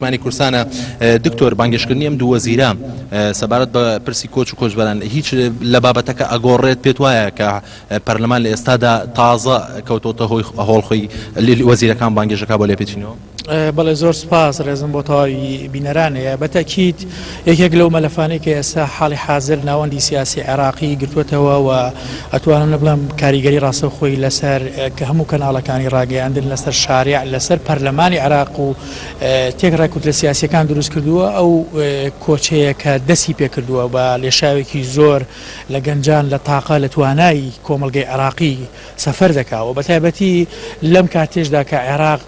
نیشتمانی کوردستانە. دکتۆر بانگێشتکردنی ئەم دوو وەزیرە سەبارەت بە پرسی کۆچ و کۆچبەران هیچ لە بابەتەکە ئەگۆڕێت؟ پێت وایە کە پەرلەمان لە ئێستادا تازە کەوتۆتە هۆی هۆڵ خۆی وەزیرەکان بانگێشەکە بۆ لێپێچینەوە؟ بەڵێ زۆر سپاس، ڕێزم بۆ تەواوی بینەران هەیە. بە تەئکید یەکێک لەو مەلەفانەی کە ئێستا حاڵی حازر ناوەندی سیاسی عێراقی گرتووەتەوە و ئەتوانم بڵێم کاریگەری ڕاستەوخۆی لەسەر کە هەموو کەناڵەکانی ڕاگەیاندن لەسەر شارع لەسەر پەرلەمانی عێراق و تێکڕای کوتلە سیاسیەکان دروست کردووە ئەو کۆچەیە کە دەستی پێکردووە بە لێشاوێکی زۆر لە گەنجان لە تاقە لە توانای کۆمەڵگەی عێراقی سەفەر دەکا و بەتایبەتی لەم کاتێشدا کە عێراق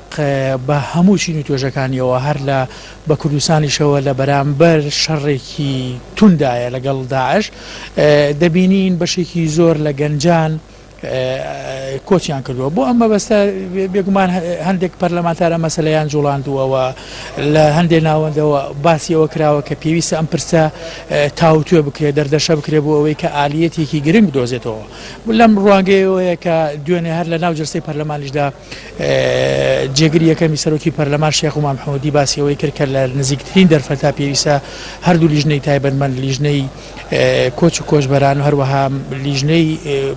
بە هەموو چین و توێژەکانیەوە هەر لە بە کوردستانیشەوە لە بەرامبەر شەڕێکی توندایە لەگەڵ داعش دەبینین بەشێکی زۆر لە گەنجان کۆچیان کردووە بۆ ئەم مەبەستە بێگومان هەندێک پەرلەمانتار ئەم مەسەلەیان جوڵاندووە و لە هەندێک ناوەندەوە باسی ئەوە کراوە کە پێویستە ئەم پرسە تاوتوێ بکرێت دەردەشە بکرێت بۆ ئەوەی کە ئالیەتێکی گرنگ بدۆزێتەوە لەم ڕوانگەیەوەیە کە دوێنێ هەر لە ناو جلسەی پەرلەمانیشدا جێگری یەکەمی سەرۆکی پەرلەمان شێخ غومام محمودی باسی ئەوەی کرد کە لە نزیکترین دەرفەتا پێویستە هەردوو لیژنەی تایبەتمەند لیژنەی کۆچ و کۆچبەران و هەروەها لیژنەی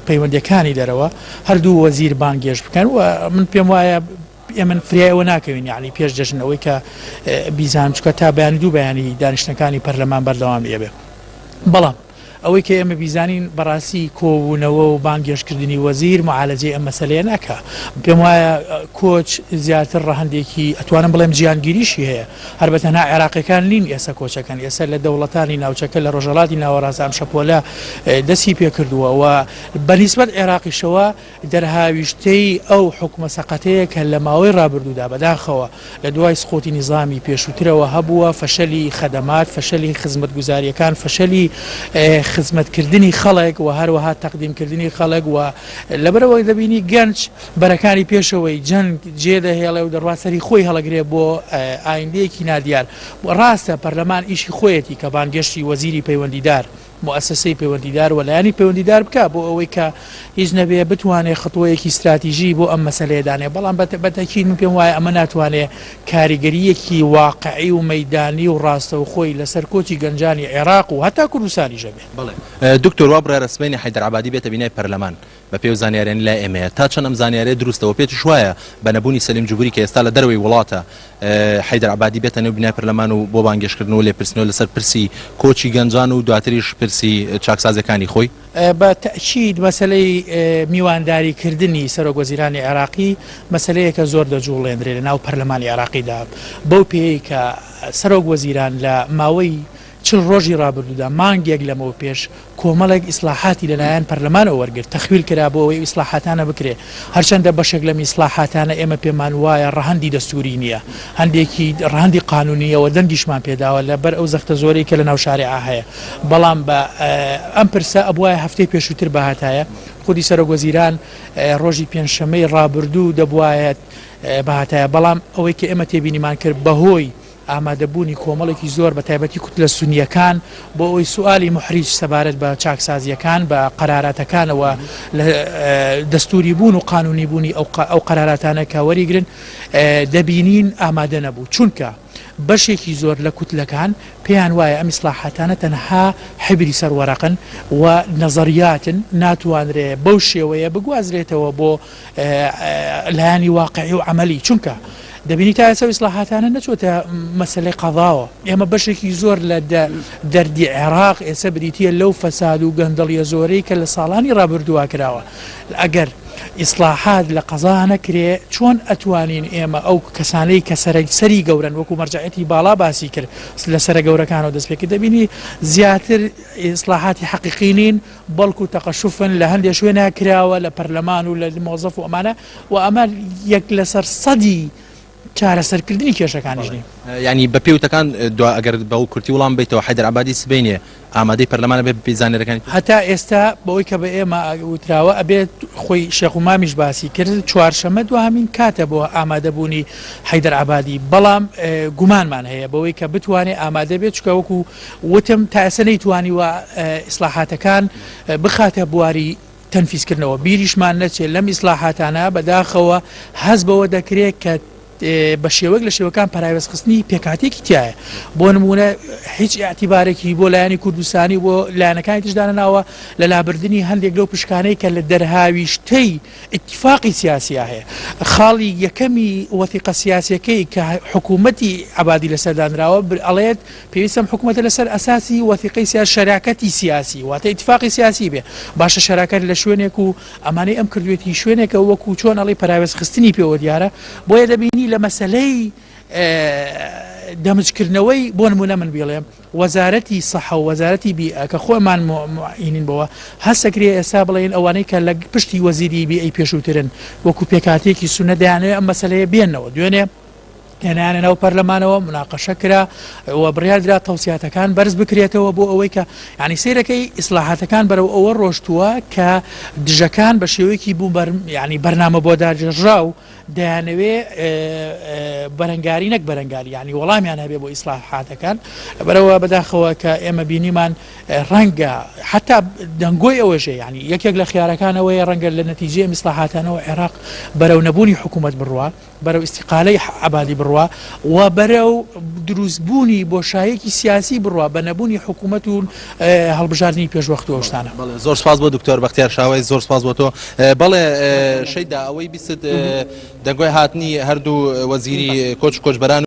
پەیوەندیەکانی دەرەوە هەردوو وەزیر بانگێشت بکەن و من پێم وایە ئێمە فریای ئەوە ناکەوین یعنی پێش جەژن ئەوەی کە بیزانم چکە تا بەیانی دوو بەیانی دانیشتنەکانی پەرلەمان بەردەوام ئەبێ بەڵام ئەوەی کە ئێمە بیزانین بەڕاستی کۆبوونەوە و بانگێشتکردنی وەزیر معالەجەی ئەم مەسەلەیە ناکا. پێم وایە کۆچ زیاتر ڕەهەندێکی ئەتوانم بڵێم جیهانگیریشی هەیە. هەر بە تەنها عێراقیەکان نین ئێستا کۆچەکەن، ئێستا لە دەوڵەتانی ناوچەکە لە ڕۆژهەڵاتی ناوەڕاست ئەم شەپۆلە دەستی پێکردووە و بە نیسبەت عێراقیشەوە دەرهاویشتەی ئەو حوکمە سەقەتەیە کە لە ماوەی ڕابردوودا بەداخەوە لە دوای سقوتی نیزامی پێشووترەوە هەبووە، فەشەلی خەدەمات، فەشەلی خزمەتگوزارییەکان، فەشەلی خزمەتکردنی خەڵک و هەروەها تەقدیمکردنی خەڵک و لەبەرئەوە دەبینی گەنج بەرەکانی پێشەوەی جەنگ جێدەهێڵێ و دەڕوا سەری خۆی هەڵەگرێ بۆ ئایندەیەکی نادیار. ڕاستە پەرلەمان ئیشی خۆیەتی کە بانگێشتی وەزیری پەیوەندیدار، موئەسەسەی پەیوەندیدار و لایەنی پەیوەندیدار بکا بۆ ئەوەی کە هیچ نەبێ بتوانێ خطوەیەکی ستراتیژی بۆ ئەم مەسەلەیە دانێ بەڵام بە تەئکید من پێم وایە ئەمە ناتوانێ کاریگەرییەکی واقعی و مەیدانی و ڕاستەوخۆی لەسەر کۆچی گەنجانی عێراق و هەتا کوردستانیش هەبێ. بەڵێ دکتۆر وا بڕیارە سبەینێ حەیدەر عەبادی بێتە بینای پەرلەمان بە پێی ئەو زانیاریانەی لای ئێمەیە تا چەند ئەم زانیاریە دروستە وە پێتیش وایە بە نەبوونی سەلیم جبوری کە ئێستا لە دەرەوەی وڵاتە حەیدەر عەبادی بێتە نێو بینای پەرلەمان و بۆ بانگێشتکردن و لێپرسینەوە لەسەر پرسی کۆچی گەنجان و دواتریش پرسی چاکسازیەکانی خۆی؟ بە تەئکید مەسەلەی میوانداری کردنی سەرۆک وەزیرانی عێراقی مەسەلەیەکە زۆر دەجوڵێندرێ لە ناو پەرلەمانی عێراقیدا بەو پێیەی کە سەرۆک وەزیران لە ماوەی 40 ڕۆژی ڕابردوودا مانگێک لەمەو پێش کۆمەڵێک ئیسڵاحاتی لەلایەن پەرلەمانەوە وەرگرت، تەخویل کرا بۆ ئەوەی ئەو ئیسڵاحاتانە بکرێ، هەرچەندە بەشێک لەم ئیسڵاحاتانە ئێمە پێمان وایە ڕەهەندی دەستووری نییە، هەندێکی ڕەهەندی قانوونییە و دەنگیشمان پێداوە لەبەر ئەو زەختە زۆرەی کە لەناو شاریعە هەیە، بەڵام بە ئەم پرسە ئەبوایە هەفتەی پێشووتر بهاتایە، خودی سەرۆکوەزیران ڕۆژی پێنجشەممەی ڕابردوو دەبوایە بهاتایە، بەڵام ئەوەی کە ئێمە تێبینیمان کرد بەهۆی ئامادەبوونی کۆمەڵێکی زۆر بە تایبەتی کوتلە سونییەکان بۆ ئەوەی سوئالی موحریج سەبارەت بە چاکسازییەکان بە قەراراتەکانەوە لە دەستووری بوون و قانوونی بوونی ئەو قەراراتانە کە وەریگرن دەبینین ئامادە نەبوو چونکە بەشێکی زۆر لە کوتلەکان پێیان وایە ئەم ئیسلاحاتانە تەنها حیبری سەر وەرەقن و نەزەریاتن ناتوانرێ بەو شێوەیە بگوازرێتەوە بۆ لایەنی واقعی و عەمەلی چونکە دەبینی تا ئێستا ئیسلاحاتانە نەچووەتە مەسەلەی قەزاوە ئێمە بەشێکی زۆر لە دەردی عێراق ئێستا بریتە لەو فەساد و گەندەڵیە زۆرەی کە لە ساڵانی ڕابردووە کراوە ئەگەر ئیسلاحات لە قەزا نەکرێ چۆن ئەتوانین ئێمە ئەو کەسانەی کە سەری گەورن وەکو مەرجعەتی باڵا باسی کرد لە سەرە گەورەکانەوە دەست پێکرد دەبینی زیاتر ئیسلاحاتی حەقیقی نین بەڵکو تەقەشوفن لە هەندێ شوێنا کراوە لە پەرلەمان و لە مۆزەف و ئەمانە و ئەمە یەک لەسەر سەدی چارەسەرکردنی کێشەکانیش نین. یانی بە پێی وتەکان دوا ئەگەر بە کورتی وڵام بەیتەوە حەیدەر عەبادی سبەینێ ئامادەی پەرلەمان ئەبێت بە پێی زانیاریەکانی تۆ؟ هەتا ئێستا بەوەی کە بە ئێمە وتراوە ئەبێت خۆی شێخ مامیش باسی کرد چوارشەممە دواهەمین کاتە بۆ ئامادەبوونی حەیدەر عەبادی بەڵام گومانمان هەیە بەوەی کە بتوانێ ئامادە بێت چونکە وەکو وتم تا ئێستا نەیتوانیوە ئیسلاحاتەکان بخاتە بواری تەنفیزکردنەوە، بیریشمان نەچێت لەم ئیسلاحاتانە بەداخەوە هەست بەوە دەکرێت کە. بە شێوەیەک لە شێوەکان پەراوێزخستنی پێکهاتەیەکی تیایە. بۆ نموونە هیچ ئیعتیبارێکی بۆ لایەنی کوردستانی و بۆ لایەنەکانی تریش دانەناوە لە لابردنی هەندێک لەو پشکانەی کە لە دەرهاویشتەی ئیتیفاقی سیاسیا هەیە. خاڵی یەکەمی وەسیقە سیاسیەکەی کە حکوومەتی عەبادی لەسەر دانراوە ئەڵێت پێویستە ئەم حکوومەتە لەسەر ئەساسی وەسیقەی سیاسی شەراکەتی سیاسی واتە ئیتیفاقی سیاسی بێ. باشە شەراکەت لە شوێنێک و ئەمانەی ئەم کردوێتی شوێنێکە وەکو چۆن ئەڵێی پەراوێز خستنی پێوە دیارە بۆیە دەبینی لە مەسەلەی دەمجکردنەوەی بۆ نمونە من بیڵێم وەزارەتی سەحە و وەزارەتی بیئە کە خۆمان معینین بەوە هەستەکرێ ئێستا بڵێن ئەوانەی کە لە پشتی وەزیری بیئەی پێشووترن وەکو پێکهاتەیەکی سوننە دەیانەوێت ئەم مەسەلەیە بێنەوە دوێنێ هێنایانە ناو پەرلەمانەوە مناقەشە کرا و بڕیار درا تەوسیاتەکان بەرز بکرێتەوە بۆ ئەوەی کە یعنی سەیرەکەی ئیسلاحاتەکان بەرەو ئەوە ڕۆشتووە کە دژەکان بە شێوەیەکی بوو بەر یعنی بەرنامە بۆ داڕێژراو دەیانەوێ بەرەنگاری نەک بەرەنگاری یعنی وەڵامیان هەبێ بۆ ئیسلاحاتەکان لەبەرەوە بەداخەوە کە ئێمە بینیمان ڕەنگە حتا دەنگۆی ئەوەشە یعنی یەکێک لە خیارەکانەوەی ڕەنگە لە نەتیجەی ئەم ئیسلاحاتانەوە عێراق بەرەو نەبوونی حکوومەت بڕوا بەرەو ئیستیقالەی عەبادی بڕوا و بەرەو دروستبوونی بۆشایەکی سیاسی بڕوا بە نەبوونی حکوومەت و هەڵبژاردنی پێشوەخت و ئەو شتانە. بەڵێ زۆر سپاس بۆ دکتۆر بەختیار شاوەیس زۆر سپاس بۆ تۆ. بەڵێ شەیدا ئەوەی بیستت دەنگۆی هاتنی هەردوو وەزیری کۆچ و کۆچبەران.